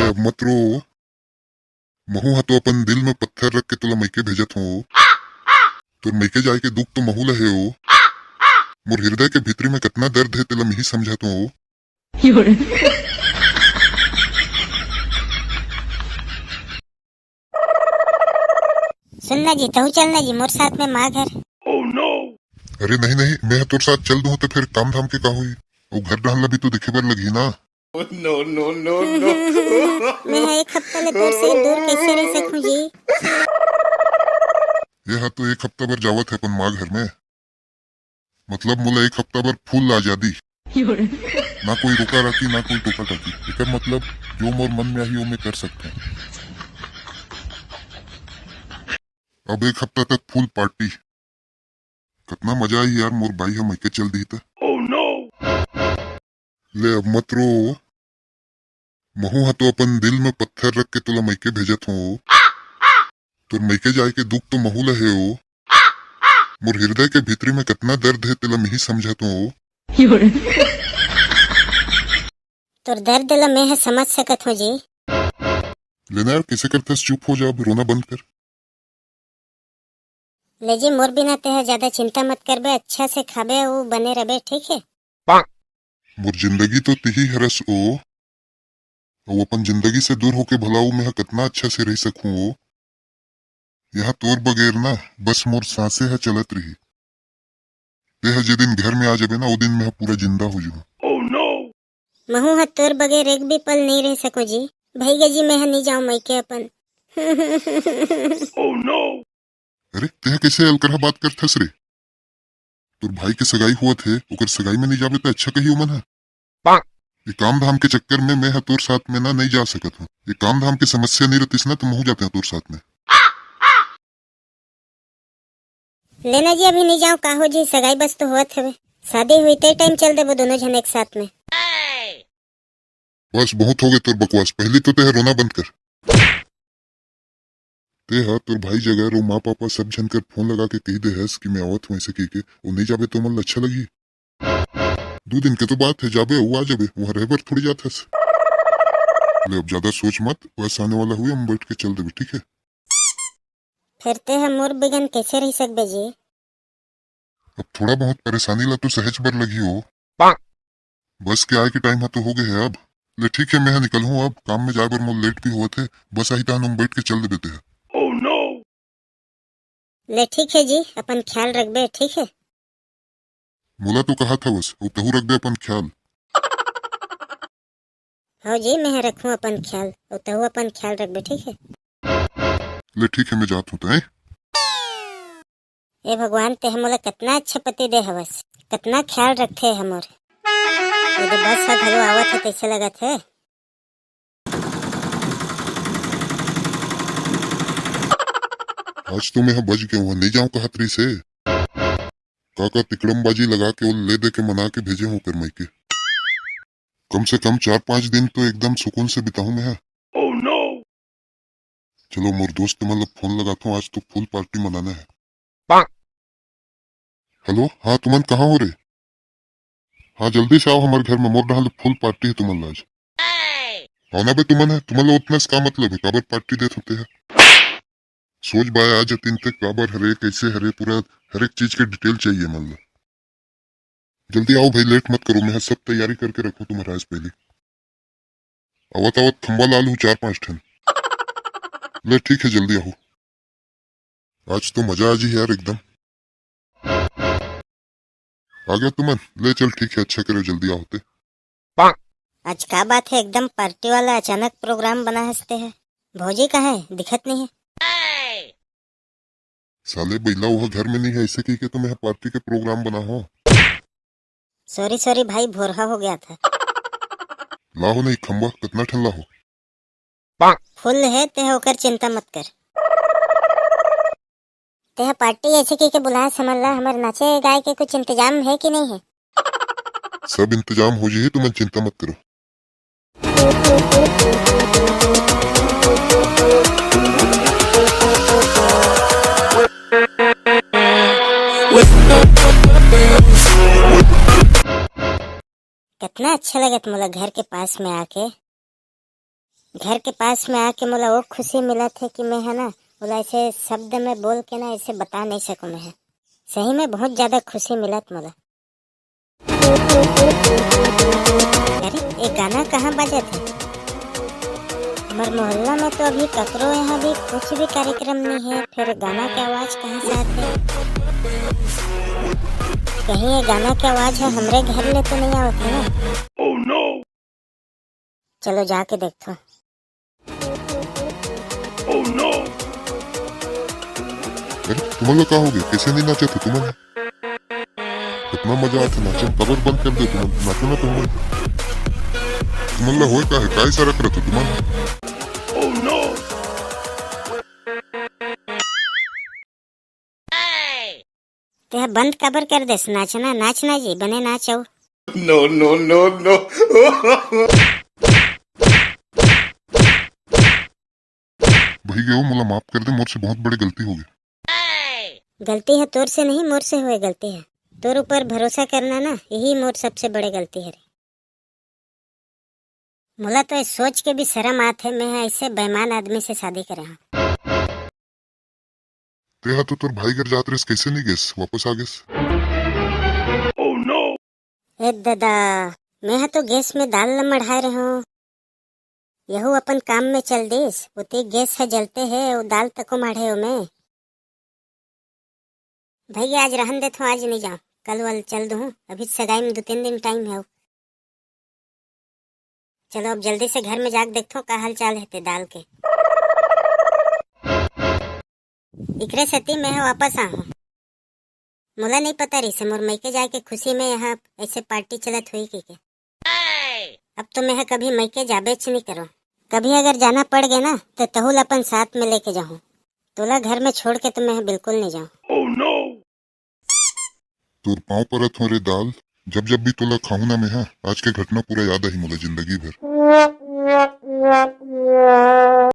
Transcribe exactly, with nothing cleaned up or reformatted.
अब मत रो। महू ह तो अपन दिल में पत्थर रख के तोला मइके भेजत हों। तोर मइके जाए के दुख तो महू ल हे ओ। मोर हृदय के भीतरी में कतना दर्द हे, तेला मिही समझत हों। सुन ना जी, तहू चल ना जी मोर साथ में माँ घर। अरे नहीं नहीं, मैं तोर साथ चल दूं तो फिर काम धाम के का होई? वो घर डहन ला भी तो देखे बर लगही ना। No, no, no, no। मैं एक हफ्ता ले तोर से दूर कैसे रह सकूं जी? ये हा तो एक हफ्ता बर जावत हे अपन माँ घर में। मतलब मोला एक हफ्ता बर full आजादी। ना कोई रोका राखी, ना कोई टोका टाकी। एकर मतलब जो मोर मन में आही, वो मैं कर सकता हूँ। अब एक हफ्ता तक full party। कतना मजा आई यार, मोर बाई ह मइके चल दिही त। ले अब मत रो। महू ह तो अपन दिल में पत्थर रख के तोला मइके भेजत हों। तोर मइके जाए के दुख तो महू ल हे ओ। मोर हृदय के भीतरी में कतना दर्द हे, तेला मिही समझत हों। तोर दर्द ल मैं ह समझ सकत हों जी। लेना यार, कैसे करथस, चुप हो जा, अब रोना बंद कर। ले जी, मोर बिना तेह ज्यादा चिंता मत करबे, अच्छा से खाबे, वो बने रबे, ठीक है? मोर जिंदगी तो तिही हरस ओ, अउ अपन जिंदगी से दूर होके भला ओ मेंह कतना अच्छा से रह सकूं ओ। यहाँ तोर बगैर ना बस मोर सांसे ह चलत रही। तेह जे दिन घर में आ जाबे ना, ओ दिन मेंह पूरा जिंदा हो जूं। महू ह तोर बगैर एक भी पल नहीं रह सको जी। भैया जी, मेंह नहीं जाऊं मइके अपन। अरे, तेह कैसे अलकरहा बात करथस रे? तोर भाई के सगाई होवत हे, ओकर सगाई में नहीं जाबे त अच्छा कही ओमन ह। ये काम धाम के चक्कर में मैं ह तोर साथ में ना नहीं जा सकत हूँ। ये काम धाम के समस्या नहीं रहतीस ना, तो महू जाते हैं तोर साथ में। लेना जी, अभी नहीं जाओ, का हो जी, सगाई बस तो होवत हवे, शादी हुई ते टाइम चल देबो दोनों झन एक साथ में। बस, बहुत हो गए तोर बकवास। पहली तो तेह रोना बंद कर। तेह तोर भाई जगह रो माँ पापा सब झन कर फोन लगा के कही दे हस कि मैं आवत हूँ, ऐसे कही के। वो नहीं जाबे तो मन ल अच्छा लगी। दो दिन के तो बात है, जाबे वो आ जाबे, वहाँ रह बर थोड़ी जात हस। ले अब ज्यादा सोच मत, बस आने वाला हुए हम बैठ के चल देबे, ठीक है? फिर तेह मोर बिगन कैसे रह सकबे जी? अब थोड़ा बहुत परेशानी ला तो सहज बर लगी हो। बस के आए के टाइम ह तो हो गए है अब। ले ठीक है, मैं निकल हूँ अब, काम में जाए बर मोर लेट भी होवत है। बस आही तहन हम बैठ के चल देबे तेह। ले ठीक है जी, अपन ख्याल रखबे, ठीक है? मोला तो कहा था बस, अब तहू रख दे अपन ख्याल। हो जी, मैं रखूँ अपन ख्याल, अब तहू अपन ख्याल रखबे, ठीक है? ले ठीक है, मैं जात हूँ तो, हैं? ए भगवान, तेह मोला कतना अच्छा पति दे हवस, कतना ख्याल रखथे हमर। ये तो बस ह घलो आवत हे, तैसे लगत हे। आज तो मैं बच गया हूँ, नहीं जाऊँ कहत रही से। का का तिकड़मबाजी लगा के ओला ले दे के मना के भेजे हूँ ओकर मइके। कम से कम चार पांच दिन तो एकदम सुकून से बिताहूँ मैं। चलो, मोर दोस्त मन ला फोन लगाथों, आज तो full party मनाना है। हेलो, हाँ, तुमन कहाँ हो रे? हाँ, जल्दी से आओ हमर घर में, मोर डहान ले full party है तुमन ला आज। आओ ना बे तुमन है, तुमन ला उतना से का मतलब है, काबर party देत होते हैं? सोच बाय आ जतिन ते काबर हरे, कैसे हरे, पूरा हर एक चीज के detail चाहिए मन ला। जल्दी आओ भाई, लेट मत करो, मैं सब तैयारी करके रखूँ तुम्हारा आज पहले। आवत आवत खंबा ला लूँ चार पांच ठन। ले ठीक है, जल्दी आओ। आज तो मजा आ जी यार एकदम। आ गया तुमन? ले चल ठीक है, अच्छा करे जल्दी आओ ते। आज का बात है, एकदम party वाला अचानक program बना हंसते है। भौजी कहाँ है, दिखत नहीं है। साले बैला, वो घर में नहीं है, ऐसे कह के तो मैं party के program बना हो। Sorry sorry भाई, भोरहा हो गया था। लाहो नहीं खंबा, कितना ठन लाहो? Full है, तेह ओकर चिंता मत कर। तेह party ऐसे कह के बुलाए समझ ला, हमर नाचे गाए के कुछ इंतजाम है कि नहीं है? सब इंतजाम हो जी, तुमन चिंता मत करो। कितना अच्छा लगत मोला घर के पास में आके। घर के पास में आके मोला वो खुशी मिलत हे कि मैं, है ना, मोला ऐसे शब्द में बोल के ना ऐसे बता नहीं सकूँ मैं। सही में बहुत ज्यादा खुशी मिलत मोला। अरे, ये गाना कहाँ बजत हे? हमर मोहल्ला में तो अभी ककरो यहाँ भी कुछ भी कार्यक्रम नहीं है, फिर गाना के आवाज कहाँ से आते? कहीं ये गाना के आवाज है हमरे घर ले तो नहीं आवत है ना? चलो जाके देखो। अरे, तुमन ला का हो गया? कैसे नहीं नाचत हो तुमन? इतना मजा आथे नाचे में, कबर बंद कर दे तुमन, नाचो ना तुमन। तुमन ला होए का है? का इशारा करत हो तुमन? तेहा बंद काबर कर देस? नाचना, नाचना जी, बने नाच अउ। No, no, no, no। भाई गयो, मोला माफ कर दे, मोर से बहुत बड़े गलती हो गए। गलती है तोर से नहीं, मोर से हुए गलती है। तोर ऊपर भरोसा करना ना, यही मोर सबसे बड़े गलती है रे। मोला तो ये सोच के भी शर्म आत है, मैं ऐसे बेईमान आदमी से शादी करे हूँ। तेहा तो तोर भाई घर जात रेस, कैसे नहीं गेस, वापस आ गेस? ए ददा, मैं हा तो गैस में दाल ल मढ़ाए रहे हूँ। यहू अपन काम में चल दिस, उती गैस ह जलते है, वो दाल तको मढ़े ओमे। भैया, आज रहन देथो, आज नहीं जाऊँ, कल वल चल दूँ, अभी सगाई में दो तीन दिन टाइम है। चलो, अब जल्दी से घर में जाके देखथो का हाल चाल है ते दाल के। इकरे सेती मैं ह वापस आहूँ। मोला नहीं पता रहिस हे, मोर मइके जाए के खुशी में यहाँ ऐसे पार्टी चलत होई के, के। अब तो मैं ह कभी मइके जाबेच नहीं करो। कभी अगर जाना पड़ गए ना, तो तहू ला अपन साथ में लेके जाहूँ। तोला घर में छोड़ के तो मैं ह बिल्कुल नहीं जाऊँ। तोर पाँव परत हो रे दाल, जब जब भी तोला खाहूँ ना मैं ह, आज के घटना पूरा याद आही मोला जिंदगी भर।